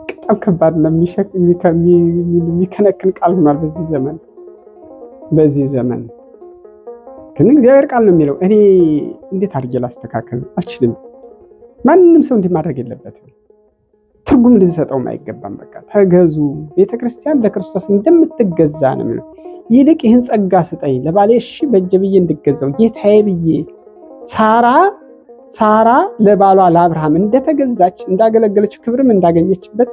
በጣም ከባድ ነው፣ የሚከነክን ቃል ሆኗል በዚህ ዘመን። በዚህ ዘመን ግን እግዚአብሔር ቃል ነው የሚለው። እኔ እንዴት አድርጌ ላስተካከል አልችልም። ማንም ሰው እንዲህ ማድረግ የለበትም። ትርጉም ልንሰጠውም አይገባም። በቃ ተገዙ። ቤተክርስቲያን ለክርስቶስ እንደምትገዛ ነው የሚለው። ይልቅ ይህን ጸጋ ስጠኝ ለባሌ እሺ በእጄ ብዬ እንድገዛው ጌታዬ ብዬ ሳራ ለባሏ ለአብርሃም እንደተገዛች እንዳገለገለች ክብርም እንዳገኘችበት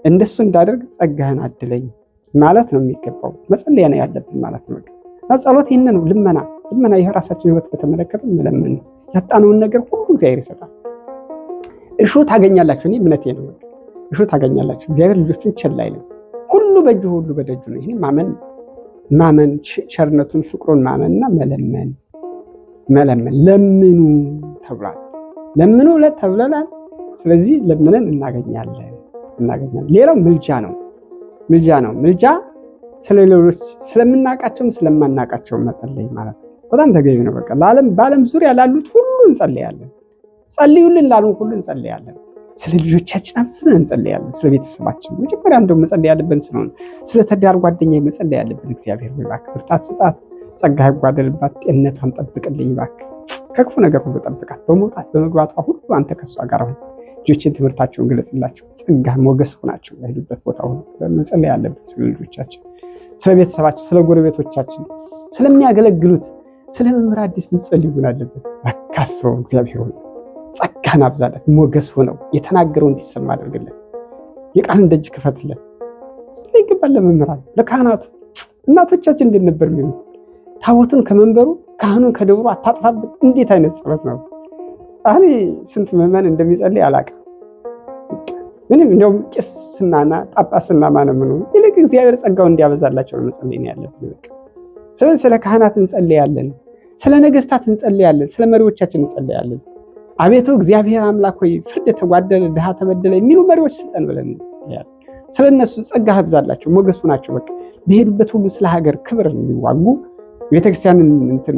እንደሱ እንዳደርግ ጸጋህን አድለኝ ማለት ነው የሚገባው። መጸለያ ነው ያለብን ማለት ነው። እና ጸሎት ይህን ነው፣ ልመና ልመና። ይህ ራሳችን ህይወት በተመለከተ መለመን ነው። ያጣነውን ነገር ሁሉ እግዚአብሔር ይሰጣል። እሹ ታገኛላችሁ። እኔ እምነቴ ነው። እሹ ታገኛላችሁ። እግዚአብሔር ልጆቹን ቸል አይልም። ሁሉ በእጁ ሁሉ በደጁ ነው። ይህን ማመን ማመን ቸርነቱን ፍቅሩን ማመንና መለመን መለመን ለምኑ ተብሏል። ለምኑ ተብለናል። ስለዚህ ለምነን እናገኛለን እናገኛለን። ሌላው ምልጃ ነው። ምልጃ ነው። ምልጃ ስለሌሎች ስለምናውቃቸውም ስለማናውቃቸውም መጸለይ ማለት ነው። በጣም ተገቢ ነው። በቃ ለዓለም በዓለም ዙሪያ ላሉት ሁሉ እንጸልያለን። ጸልዩልን ላሉን ሁሉ እንጸልያለን። ስለ ልጆቻችን አብዝተን እንጸልያለን። ስለ ቤተሰባችን መጀመሪያ እንደው መጸለይ ያለብን ስለሆነ ስለ ትዳር ጓደኛ መጸለይ ያለብን እግዚአብሔር ሆይ እባክህ ብርታት ስጣት፣ ጸጋ ይጓደልባት፣ ጤንነቷን ጠብቅልኝ እባክህ፣ ከክፉ ነገር ሁሉ ጠብቃት፣ በመውጣት በመግባቷ ሁሉ አንተ ከሷ ጋር ሁን። ልጆችን ትምህርታቸውን ግለጽላቸው፣ ጸጋ ሞገስ ሁናቸው በሄዱበት ቦታ ሁሉ መጸለይ ያለብን ስለ ልጆቻችን፣ ስለ ቤተሰባችን፣ ስለ ጎረቤቶቻችን፣ ስለሚያገለግሉት፣ ስለ መምህር አዲስ ብንጸልይ ምን አለበት? እባክህ አስበው እግዚአብሔር ሆይ ጸጋን አብዛለት፣ ሞገስ ሆነው የተናገረው እንዲሰማ አድርግለት፣ የቃልን ደጅ ክፈትለት። ጸልይ ይገባል ለመምህራን ለካህናቱ። እናቶቻችን እንዴት ነበር የሚሉት? ታቦቱን ከመንበሩ ካህኑን ከደብሩ አታጥፋብን። እንዴት አይነት ጸሎት ነው! አሁን ስንት ምዕመን እንደሚጸልይ አላውቅም። ምንም እንደውም ቄስ ስናና ጳጳስ ስናማ ነው ምኑ ይልቅ እግዚአብሔር ጸጋውን እንዲያበዛላቸው ነው መጸለይ ነው ያለብን። በቃ ስለዚህ ስለ ካህናት እንጸልያለን፣ ስለ ነገስታት እንጸልያለን፣ ስለ መሪዎቻችን እንጸልያለን። አቤቱ እግዚአብሔር አምላክ ሆይ ፍርድ ተጓደለ፣ ድሃ ተበደለ የሚሉ መሪዎች ስጠን ብለን እንጸልያለን። ስለ እነሱ ጸጋ አብዛላቸው፣ ሞገሱ ናቸው። በቃ በሄዱበት ሁሉ ስለ ሀገር ክብር እንዲዋጉ ቤተክርስቲያንን እንትን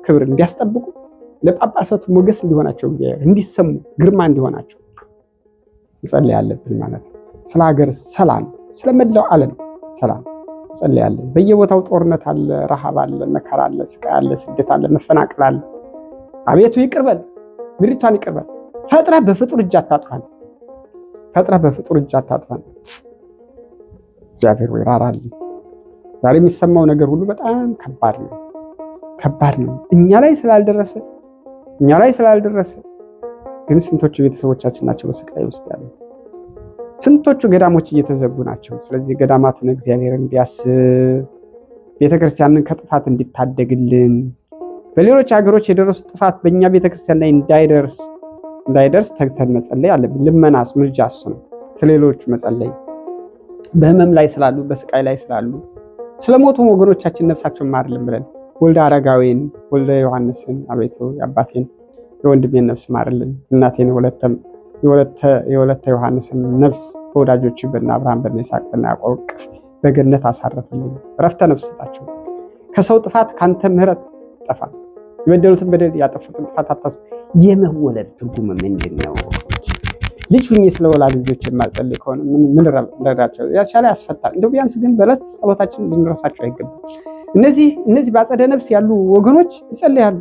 ክብር እንዲያስጠብቁ ለጳጳሳቱ ሞገስ እንዲሆናቸው እግዚአብሔር እንዲሰሙ ግርማ እንዲሆናቸው እንጸልያለብን ማለት ነው። ስለ ሀገር ሰላም፣ ስለ መላው ዓለም ሰላም እንጸልያለን። በየቦታው ጦርነት አለ፣ ረሃብ አለ፣ መከራ አለ፣ ስቃይ አለ፣ ስደት አለ፣ መፈናቀል አለ። አቤቱ ይቅር በል፣ ምድሪቷን ይቅር በል። ፈጥረህ በፍጡር እጅ አታጥፋን፣ ፈጥረህ በፍጡር እጅ አታጥፋን። እግዚአብሔር ወይ ራራልን። ዛሬ የሚሰማው ነገር ሁሉ በጣም ከባድ ነው፣ ከባድ ነው። እኛ ላይ ስላልደረሰ እኛ ላይ ስላልደረሰ ግን ስንቶቹ ቤተሰቦቻችን ናቸው በስቃይ ውስጥ ያሉት? ስንቶቹ ገዳሞች እየተዘጉ ናቸው። ስለዚህ ገዳማቱን እግዚአብሔር እንዲያስብ ቤተክርስቲያንን ከጥፋት እንዲታደግልን በሌሎች ሀገሮች የደረሱ ጥፋት በእኛ ቤተክርስቲያን ላይ እንዳይደርስ እንዳይደርስ ተግተን መጸለይ አለብን። ልመናስ ምልጃ እሱ ነው። ስለሌሎቹ መጸለይ በህመም ላይ ስላሉ፣ በስቃይ ላይ ስላሉ፣ ስለሞቱ ወገኖቻችን ነፍሳቸውን ማርልን ብለን ወልደ አረጋዊን ወልደ ዮሐንስን አቤቱ የአባቴን የወንድሜን ነፍስ ማርልን፣ እናቴን የወለተ ዮሐንስን ነፍስ በወዳጆች በነ አብርሃም በነ ይስሐቅ በነ ያዕቆብ እቅፍ በገነት አሳረፍልኝ። ረፍተ ነፍስ ስጣቸው። ከሰው ጥፋት ካንተ ምሕረት ጠፋ። የበደሉትን በደል ያጠፉትን ጥፋት አታስ የመወለድ ትርጉም ምንድን ነው? ልጅ ሁኜ ስለ ወላጅ ልጆች የማልጸልይ ከሆነ ምን ረዳቸው? ያቻለ ያስፈታል። እንደው ቢያንስ ግን በዕለት ጸሎታችን ልንረሳቸው አይገባም። እነዚህ በአጸደ ነፍስ ያሉ ወገኖች ይጸልያሉ፣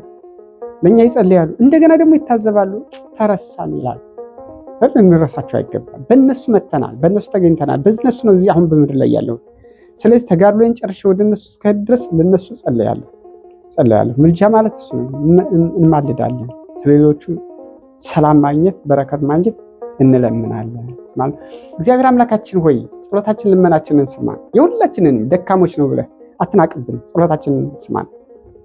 ለእኛ ይጸልያሉ። እንደገና ደግሞ ይታዘባሉ። ተረሳን ይላሉ። ልንረሳቸው አይገባም። በእነሱ መተናል፣ በእነሱ ተገኝተናል። በእነሱ ነው እዚህ አሁን በምድር ላይ ያለው። ስለዚህ ተጋድሎዬን ጨርሼ ወደ እነሱ እስከሄድ ድረስ ለእነሱ ጸልያለሁ ጸልያለሁ። ምልጃ ማለት እሱ ነው። እንማልዳለን። ስለሌሎቹ ሰላም ማግኘት በረከት ማግኘት እንለምናለን ማለት እግዚአብሔር አምላካችን ሆይ ጸሎታችን ልመናችንን ስማን። የሁላችንን ደካሞች ነው ብለህ አትናቅብን። ጸሎታችንን ስማን፣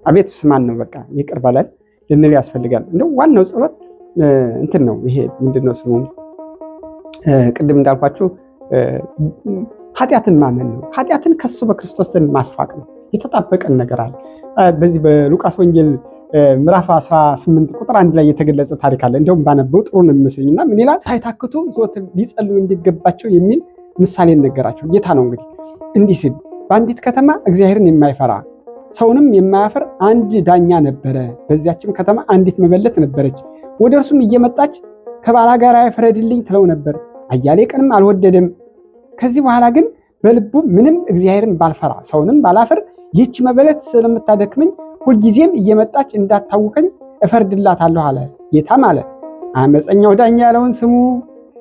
አቤቱ ስማን ነው በቃ ይቅር በለን ልንል ያስፈልጋል። እንደው ዋናው ጸሎት እንትን ነው። ይሄ ምንድነው ስሙ? ቅድም እንዳልኳችሁ ኃጢአትን ማመን ነው። ኃጢአትን ከሱ በክርስቶስ ዘንድ ማስፋቅ ነው። የተጣበቀን ነገር አለ። በዚህ በሉቃስ ወንጌል ምዕራፍ 18 ቁጥር 1 ላይ የተገለጸ ታሪክ አለ። እንደውም ባነበው ጥሩ ነው የሚመስለኝና ምን ይላል? ሳይታክቱ ዘወትር ሊጸልዩ እንዲገባቸው የሚል ምሳሌ ነገራቸው። ጌታ ነው እንግዲህ እንዲህ ሲል በአንዲት ከተማ እግዚአብሔርን የማይፈራ ሰውንም የማያፈር አንድ ዳኛ ነበረ። በዚያችም ከተማ አንዲት መበለት ነበረች። ወደ እርሱም እየመጣች ከባላጋራዬ ፍረድልኝ ትለው ነበር። አያሌ ቀንም አልወደደም። ከዚህ በኋላ ግን በልቡ ምንም እግዚአብሔርን ባልፈራ ሰውንም ባላፍር ይህች መበለት ስለምታደክመኝ ሁልጊዜም እየመጣች እንዳታውከኝ እፈርድላታለሁ አለ። ጌታም አለ አመፀኛው ዳኛ ያለውን ስሙ።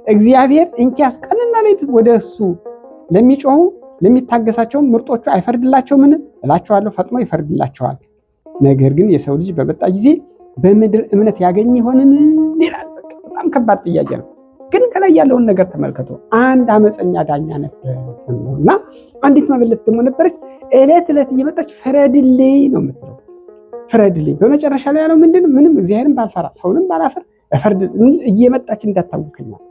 እግዚአብሔር እንኪያስ ቀንና ሌት ወደ እሱ ለሚጮሁ ለሚታገሳቸውም ምርጦቹ አይፈርድላቸውምን? እላቸዋለሁ ፈጥኖ ይፈርድላቸዋል። ነገር ግን የሰው ልጅ በመጣ ጊዜ በምድር እምነት ያገኝ ይሆንን? ይላል። በጣም ከባድ ጥያቄ ነው። ግን ከላይ ያለውን ነገር ተመልከቱ። አንድ አመፀኛ ዳኛ ነበር እና አንዲት መበለት ደግሞ ነበረች። እለት እለት እየመጣች ፍረድልኝ ነው የምትለው። ፍረድልኝ። በመጨረሻ ላይ ያለው ምንድን? ምንም እግዚአብሔርን ባልፈራ ሰውንም ባላፍር እፈርድ እየመጣች እንዳታውከኛል።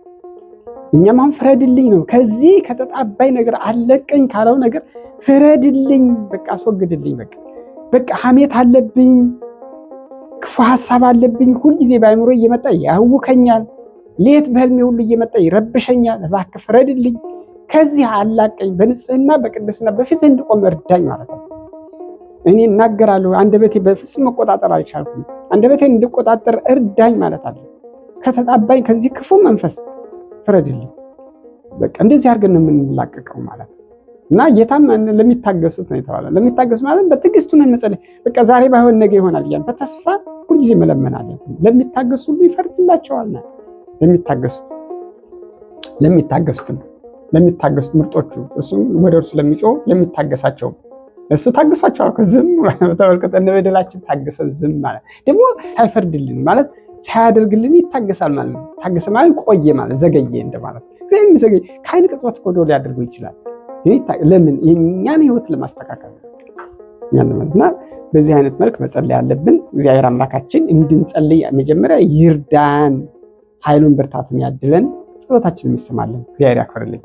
እኛም አሁን ፍረድልኝ ነው። ከዚህ ከተጣባይ ነገር አለቀኝ ካለው ነገር ፍረድልኝ፣ በቃ አስወግድልኝ። በቃ በቃ ሐሜት አለብኝ፣ ክፉ ሐሳብ አለብኝ፣ ሁልጊዜ በአእምሮ እየመጣ ያውከኛል፣ ሌት በህልሜ ሁሉ እየመጣ ይረብሸኛል። እባክህ ፍረድልኝ፣ ከዚህ አላቀኝ፣ በንጽህና በቅድስና በፊት እንድቆም እርዳኝ ማለት ነው። እኔ እናገራለሁ፣ አንደበቴ በፍጹም መቆጣጠር አልቻልኩም። አንደበቴን እንድቆጣጠር እርዳኝ ማለት አለ። ከተጣባኝ ከዚህ ክፉ መንፈስ ፍረድልኝ። በቃ እንደዚህ አድርገን ነው የምንላቀቀው ማለት ነው። እና ጌታም ለሚታገሱት ነው የተባለው። ለሚታገሱት ማለት በትዕግስቱ ነው እንጸልይ። በቃ ዛሬ ባይሆን ነገ ይሆናል እያልን በተስፋ ሁልጊዜ መለመን አለብን። ለሚታገሱ ሁሉ ይፈርድላቸዋል። ለሚታገሱት ለሚታገሱት ለሚታገሱት ምርጦቹ እሱም ወደ እርሱ ለሚጮህ ለሚታገሳቸው እሱ ታግሷቸዋል። ዝም ተመልከተ፣ እንደ በደላችን ታገሰን ዝም ማለት ደግሞ ሳይፈርድልን ማለት ሳያደርግልን ይታገሳል ማለት ነው። ታገሰ ማለት ቆየ ማለት ዘገየ እንደማለት። እግዚአብሔር የሚዘገይ ከዓይን ቅጽበት እኮ ሊያደርገው ይችላል። ለምን? የእኛን ሕይወት ለማስተካከል እና በዚህ አይነት መልክ መጸለይ ያለብን። እግዚአብሔር አምላካችን እንድንጸልይ መጀመሪያ ይርዳን፣ ኃይሉን ብርታቱን ያድለን፣ ጸሎታችንን ይሰማልን። እግዚአብሔር ያክብርልኝ።